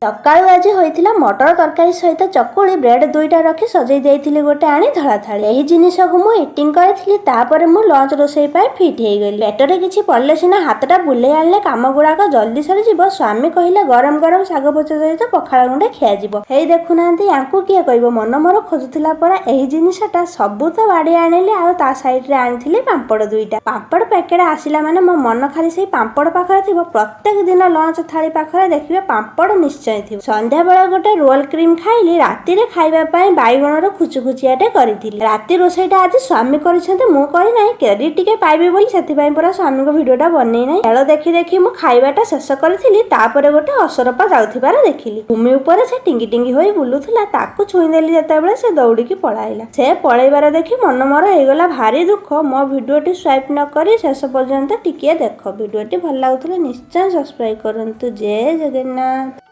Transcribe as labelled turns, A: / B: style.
A: ସକାଳୁ ଆଜି ହୋଇଥିଲା ମଟର ତରକାରୀ ସହିତ ଚକୁଳି, ବ୍ରେଡ୍ 2ଟା ରଖି ସଜେଇ ଦେଇଥିଲି ଗୋଟେ ଆଣି ଧଳା ଥାଳି। ଏହି ଜିନିଷକୁ ମୁଁ ଇଟିଂ କରିଥିଲି। ତାପରେ ମୁଁ ଲଞ୍ଚ ରୋଷେଇ ପାଇଁ ଫିଟ୍ ହେଇଗଲି। ପେଟରେ କିଛି ପଡ଼ିଲେ ସିନା ହାତଟା ବୁଲେଇ ଆଣିଲେ କାମ ଗୁଡ଼ାକ ଜଲ୍ଦି ସରିଯିବ। ସ୍ୱାମୀ କହିଲେ ଗରମ ଗରମ ଶାଗ ଭଜା ସହିତ ପଖାଳ ଗୁଣ୍ଡେ ଖିଆଯିବ। ହେଇ ଦେଖୁନାହାନ୍ତି, ୟାଙ୍କୁ କିଏ କହିବ, ମନ ମୋର ଖୋଜୁଥିଲା ପରା ଏହି ଜିନିଷଟା। ସବୁ ତ ବାଡ଼ି ଆଣିଲି, ଆଉ ତା ସାଇଡରେ ଆଣିଥିଲି ପାମ୍ପଡ଼ 2ଟା। ପାମ୍ପଡ଼ ପ୍ୟାକେଟ ଆସିଲା ମାନେ ମୋ ମନ ଖାଲି ସେଇ ପାମ୍ପଡ଼ ପାଖରେ ଥିବ। ପ୍ରତ୍ୟେକ ଦିନ ଲଞ୍ଚ ଥାଳି ପାଖରେ ଦେଖିବେ ପାମ୍ପଡ଼ ନିଶ୍ଚୟ ଥିବ। ସନ୍ଧ୍ୟାବେଳେ ଗୋଟେ ରୋଲ କ୍ରିମ ଖାଇଲି। ରାତିରେ ଖାଇବା ପାଇଁ ବାଇଗଣର ଖୁଚୁଖୁଚିଆଟେ କରିଥିଲି। ରାତି ରୋଷେଇଟା ଆଜି ସ୍ୱାମୀ କରିଛନ୍ତି, ମୁଁ କରିନାହିଁ। କ୍ରେଡିଟ ଟିକେ ପାଇବି ବୋଲି ସେଥିପାଇଁ ପୁରା ସ୍ୱାମୀଙ୍କ ଭିଡିଓଟା ବନେଇ ନାହିଁ। ଖେଳ ଦେଖି ଦେଖି ମୁଁ ଖାଇବାଟା ଶେଷ କରିଥିଲି। ତାପରେ ଗୋଟେ ଅସରପା ଯାଉଥିବାର ଦେଖିଲି। ଭୂମି ଉପରେ ସେ ଟିଙ୍ଗି ଟିଙ୍ଗି ହୋଇ ବୁଲୁଥିଲା। ତାକୁ ଛୁଇଁଦେଲି ଯେତେବେଳେ ସେ ଦୌଡ଼ିକି ପଳାଇଲା। ସେ ପଳେଇବାର ଦେଖି ମନ ମୋର ହେଇଗଲା ଭାରି ଦୁଃଖ। ମୋ ଭିଡିଓଟି ସ୍ୱାଇପ୍ ନ କରି ଶେଷ ପର୍ଯ୍ୟନ୍ତ ଟିକିଏ ଦେଖ। ଭିଡିଓଟି ଭଲ ଲାଗୁଥିଲେ ନିଶ୍ଚୟ ସବସ୍କ୍ରାଇବ କରନ୍ତୁ। ଜୟ ଜଗନ୍ନାଥ।